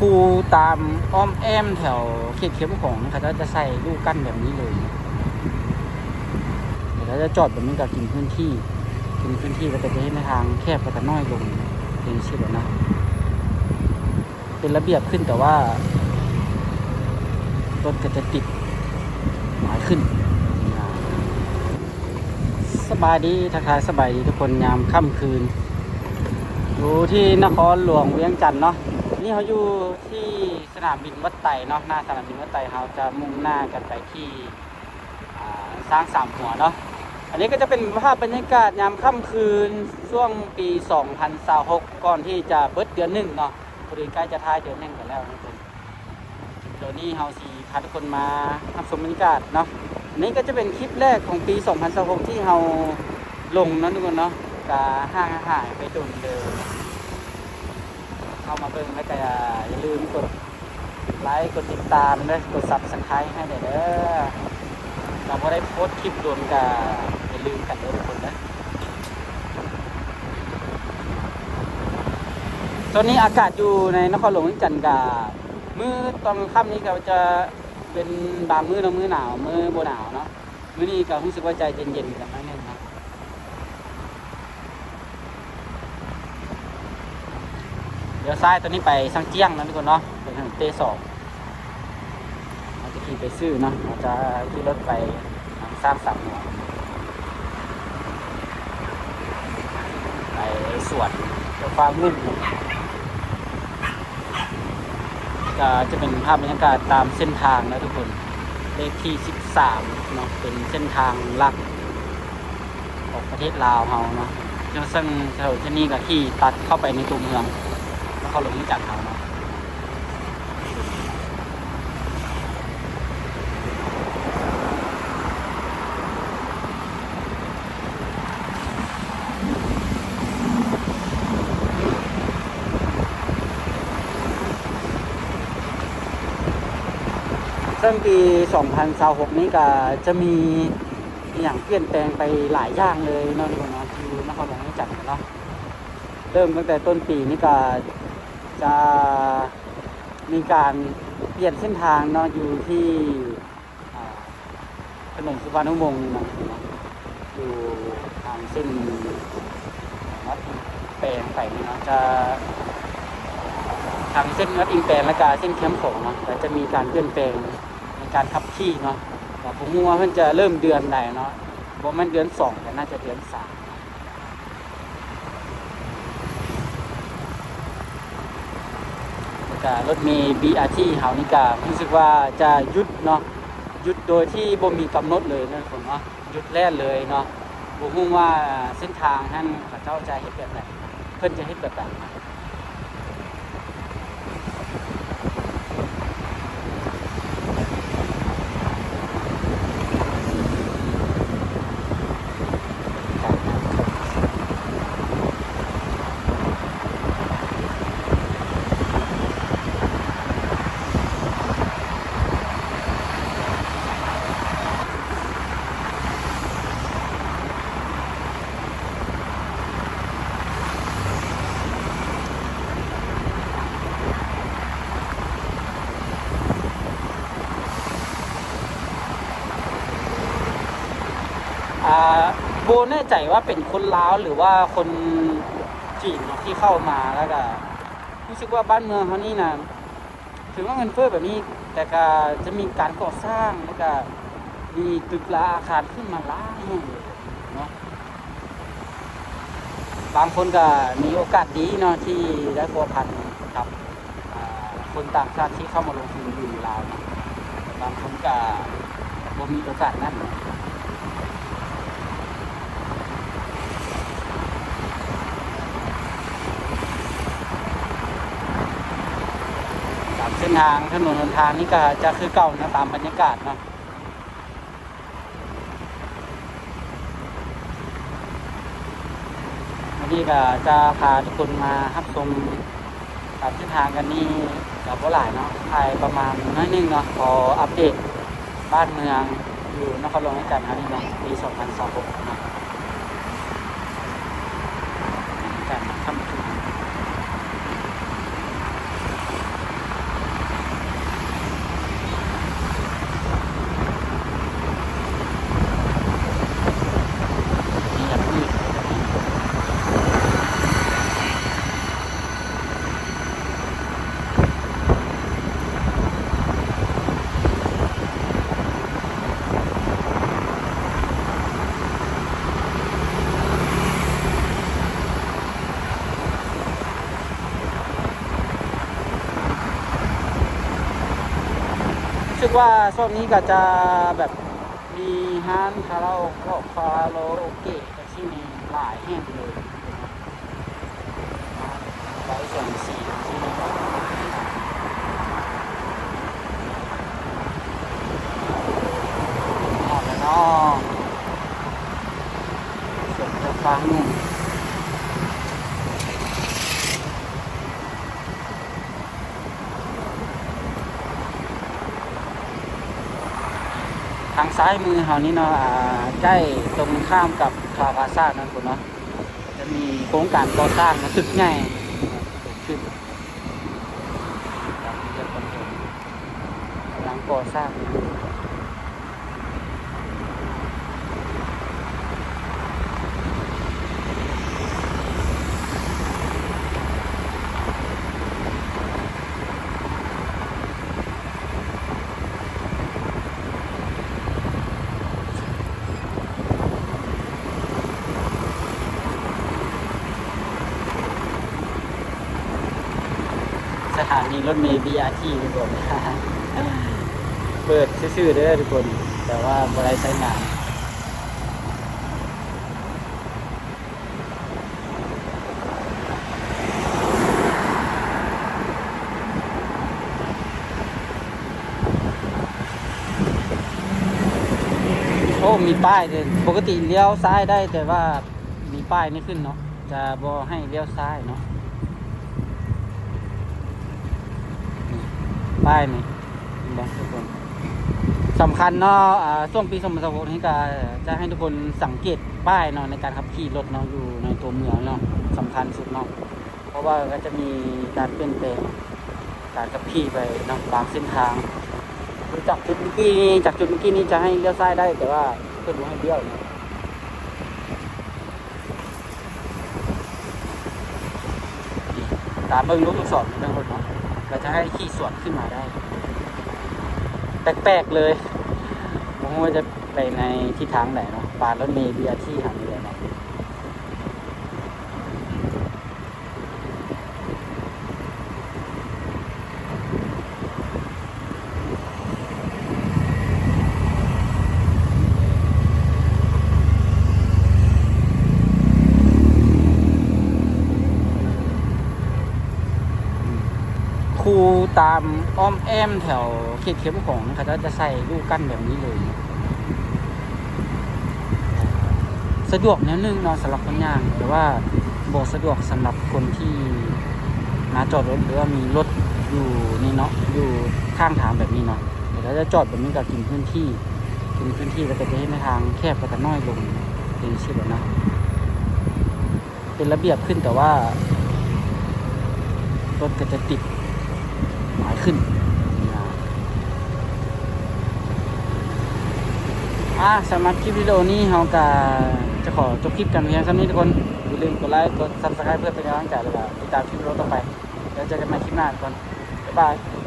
ຢູ່ຕາມອ້ອມແອ້ມແຖວເຂດເຂື່ອນຂອງ ເຂົາເຈົ້າຈະໃສ່ລູກກັ້ນແບບນີ້ເລີຍ. ເຂົາເຈົ້າຈະຈອດແບບນີ້ ກໍກິນພື້ນທີ່ ກິນພື້ນທີ່ ແລ້ວກໍຈະເຮັດໃຫ້ທາງແຄບ ແລ້ວກໍນ້ອຍລົງ ເປັນຈັ່ງຊີ້ແຫຼະນະ. ເປັນລະບຽບຂຶ້ນ ແຕ່ວ່າລົດກໍຈະຕິດຫຼາຍຂຶ້ນ. ສະບາຍດີ ທັກທາຍສະບາຍດີທຸກຄົນ ຍາມຄ່ຳຄືນ ຢູ່ທີ່ນະຄອນຫຼວງວຽງຈັນເນາະ. ນີ້ເຮົາຢູ່ທີ່ສະໜາມບິນວັດໄຕເນາະ, ໜ້າສະໜາມບິນວັດໄຕ. ເຮົາຈະມຸ່ງໜ້າກັນໄປທີ່ ອ່າ ຊ້າງສາມຫົວເນາະ. ອັນນີ້ກໍຈະເປັນພາບບັນຍາກາດຍາມຄ່ຳຄືນ ຊ່ວງປີສອງພັນຊາວຫົກ ກ່ອນທີ່ຈະເບິດເດືອນໜຶ່ງເນາະ. ພໍດີໃກ້ຈະທ້າຍເດືອນໜຶ່ງກັນແລ້ວທຸກຄົນ. ດຽວນີ້ເຮົາຊິພາທຸກຄົນມາຮັບຊົມບັນຍາກາດເນາະ. ນີ້ກໍຈະເປັນຄລິບແລກຂອງປີສອງພັນຊາວຫົກ ທີ່ເຮົາລົງເນາະທຸກຄົນເນາະ, ກໍຫ່າງຫາຍໄປດົນເຕີບ. ເຂົ້າມາເບິ່ງແລ້ວກໍຢ່າລືມກົດໄລ ກົດຕິດຕາມເດີ, ກົດ Subscribe ໃຫ້ແດ່ເດີ. ກໍບໍ່ໄດ້ໂພສຄລິບດົນ ກໍຢ່າລືມກັນເດີທຸກຄົນເດີ. ຕອນນີ້ອາກາດຢູ່ໃນນະຄອນຫຼວງວຽງຈັນກະ ມື້ຕອນຄ່ຳນີ້ກໍຈະເປັນບາງມື້ເນາະ, ມື້ໜາວ ມື້ບໍ່ໜາວເນາະ. ມື້ນີ້ກໍຮູ້ສຶກວ່າຈະເຢັນໆກັນໜ້ອຍໜຶ່ງເນາະ. ລ້ຽວຊ້າຍຕອນນີ້ໄປຊາງຈຽງເນາະທຸກຄົນເນາະ, ໄປທາງເຕສອງ. ເຮົາຈະຂີ່ໄປຊື່ເນາະ, ເຮົາຈະຂີ່ລົດໄປທາງຊ້າງສາມຫົວ ໄປສວນເຈົ້າຟ້າງຸ່ມ. ກໍຈະເປັນພາບບັນຍາກາດຕາມເສັ້ນທາງນະທຸກຄົນ, ເລກທີສິບສາມເນາະ, ເປັນເສັ້ນທາງຫຼັກຂອງປະເທດລາວເຮົາເນາະ. ເຊິ່ງ ເຊິ່ງຖະໜົນເສັ້ນນີ້ກໍຂີ່ຕັດເຂົ້າໄປໃນຕົວເມືອງນະຄອນຫຼວງວຽງຈັນເຮົາເນາະ. ເຊິ່ງປີສອງພັນຊາວຫົກນີ້ກໍຈະມີອີ່ຫຍັງປ່ຽນແປງໄປຫຼາຍຢ່າງເລີຍເນາະ ຢູ່ນະຄອນຫຼວງວຽງຈັນເນາະ. ເລີ່ມຕັ້ງແຕ່ຕົ້ນປີນີ້ກໍຈະມີການປ່ຽນເສັ້ນທາງເນາະ ຢູ່ທີ່ ອ່າ ຖະໜົນສຸພານຸວົງເນາະ, ຢູ່ທາງເສັ້ນວັດອິງແປງໄປນີ້ເນາະ, ຈະ ທາງເສັ້ນວັດອິງແປງ ແລ້ວກະເສັ້ນແຄມຂອງເນາະ, ກໍຈະມີການປ່ຽນແປງໃນການຂັບຂີ່ເນາະ. ກໍບໍ່ຮູ້ວ່າເພິ່ນຈະເລີ່ມເດືອນໃດເນາະ, ບໍ່ແມ່ນເດືອນສອງ ກໍໜ້າຈະເດືອນສາມ. ແລ້ວກະລົດເມ ບີອາທີ ເຮົານີ້ກະຮູ້ສຶກວ່າຈະຢຸດເນາະ, ຢຸດໂດຍທີ່ບໍ່ມີກຳນົດເລີຍເນາະທຸກຄົນເນາະ, ຢຸດແລ່ນເລີຍເນາະ. ບໍ່ຮູ້ວ່າເສັ້ນທາງຫັ້ນເຂົາເຈົ້າຈະເຮັດແບບໃດ, ເພິ່ນຈະເຮັດແບບໃດນະ. ອ່າ ບໍ່ແນ່ໃຈວ່າເປັນຄົນລາວ ຫຼືວ່າຄົນຈີນເນາະ ທີ່ເຂົ້າມາ ແລ້ວກະຮູ້ສຶກວ່າບ້ານເມືອງເຮົານີ້ນະ ເຖິງວ່າເງິນເຟີ້ແບບນີ້ ແຕ່ກະຈະມີການກໍ່ສ້າງ ແລ້ວກະມີຕຶກລາອາຄານຂຶ້ນມາຫຼາຍແຫ່ງເລີຍເນາະ. ບາງຄົນກະມີໂອກາດດີເນາະ ທີ່ໄດ້ພົວພັນກັບ ອ່າ ຄົນຕ່າງຊາດທີ່ເຂົ້າມາລົງທຶນຢູ່ລາວເນາະ, ແຕ່ບາງຄົນກະບໍ່ມີໂອກາດນັ້ນ. ຕາມເສັ້ນທາງຖະໜົນຫົນທາງນີ້ກະຈະຄືເກົ່າເນາະ ຕາມບັນຍາກາດເນາະ. ວັນນີ້ກະຈະພາທຸກຄົນມາຮັບຊົມຕາມເສັ້ນທາງກັນນີ້ກະບໍ່ຫຼາຍເນາະ, ຖ່າຍປະມານໜ້ອຍໜຶ່ງເນາະ, ຂໍອັບເດດບ້ານເມືອງຢູ່ນະຄອນຫຼວງວຽງຈັນເຮົານີ້ເນາະ ປີສອງພັນຊາວຫົກເນາະ. ການຄ້ຳຄືນ. ຮູ້ສຶກວ່າຊ່ວງນີ້ກໍຈະແບບມີຮ້ານຄາຣາໂອ ຄາຣາໂອເກະຈັ່ງຊີ້ນີ້ຫຼາຍແຮງເລີຍ ໄປແສງສີຈັ່ງຊີ້ນີ້ ຮອດແລ້ວເນາະ ສວນເຈົ້າຟ້າງຸ່ມ. ທາງຊ້າຍມືເຮົານີ້ເນາະ ອາ ໃກ້ຕົງຂ້າມກັບຄາວພາຊານັ້ນພຸ້ນເນາະ ຈະມີໂຄງການກໍ່ສ້າງເນາະ ຕຶກໃຫຍ່ ເກີດຂຶ້ນ ກຳລັງກໍ່ສ້າງຢູ່. ສະຖານີລົດເມບີອາທີທຸກຄົນ ເປີດຊື່ໆເດີທຸກຄົນ ແຕ່ວ່າບໍ່ໄດ້ໃຊ້ງານ. ໂອ້ ມີປ້າຍເດ້ ປົກກະຕິລ້ຽວຊ້າຍໄດ້ ແຕ່ວ່າມີປ້າຍນີ້ຂຶ້ນເນາະ ຈະບໍ່ໃຫ້ລ້ຽວຊ້າຍເນາະ ປ້າຍນີ້ ເຫັນບໍ່ທຸກຄົນ? ສຳຄັນເນາະ ອາ ຊ່ວງປີສອງພັນຊາວຫົກນີ້ກໍຈະໃຫ້ທຸກຄົນສັງເກດປ້າຍເນາະ ໃນການຂັບຂີ່ລົດເນາະ ຢູ່ໃນຕົວເມືອງເນາະ ສຳຄັນສຸດເນາະ ເພາະວ່າກໍຈະມີການປ່ຽນແປງການຂັບຂີ່ໄປເນາະ ບາງເສັ້ນທາງ ຄືຈາກຈຸດເມື່ອກີ້ນີ້ ຈາກຈຸດເມື່ອກີ້ນີ້ຈະໃຫ້ລ້ຽວຊ້າຍໄດ້ ແຕ່ວ່າເພິ່ນບໍ່ໃຫ້ລ້ຽວເນາະ. ຕາມເບິ່ງລູກລູກສອນເບິ່ງເນາະ ກໍຈະໃຫ້ຂີ່ສວນຂຶ້ນມາໄດ້ ແປກໆເລີຍ ບໍ່ຮູ້ວ່າຈະໄປໃນທິດທາງໃດເນາະ ປານລົດເມບີອາທີຫັ້ນນີ້ແຫຼະເນາະ. ຄູຕາມອ້ອມແອ້ມແຖວເຂດເຂມຂອງ ເຂົາເຈົ້າຈະໃສ່ລູກກັ້ນແບບນີ້ເລີຍ. ສະດວກແນວໜຶ່ງເນາະ ສຳລັບຄົນຍ່າງ ແຕ່ວ່າບໍ່ສະດວກສຳລັບຄົນທີ່ມາຈອດລົດ ຫຼືວ່າມີລົດຢູ່ນີ້ເນາະ ຢູ່ຂ້າງທາງແບບນີ້ເນາະ ແຕ່ຖ້າຈະຈອດແບບນີ້ກໍກິນພື້ນທີ່ ກິນພື້ນທີ່ ແລ້ວກໍຈະເຮັດໃຫ້ທາງແຄບ ແລ້ວກໍນ້ອຍລົງ ເປັນຈັ່ງຊີ້ແຫຼະນະ. ເປັນລະບຽບຂຶ້ນ ແຕ່ວ່າລົດກໍຈະຕິດຫຼາຍຂຶ້ນ. ອາ ສຳລັບຄລິບວິດີໂອນີ້ ເຮົາກໍຈະຂໍຈົບຄລິບກັນພຽງສ່ຳນີ້ທຸກຄົນ. ຢ່າລືມກົດໄລ ກົດ Subscribe ເພື່ອເປັນກຳລັງໃຈ ແລ້ວກໍຕິດຕາມຄລິບວິດີໂອຕໍ່ໄປ. ແລ້ວເຈີກັນໃໝ່ຄລິບໜ້າທຸກຄົນ. ບາຍບາຍ.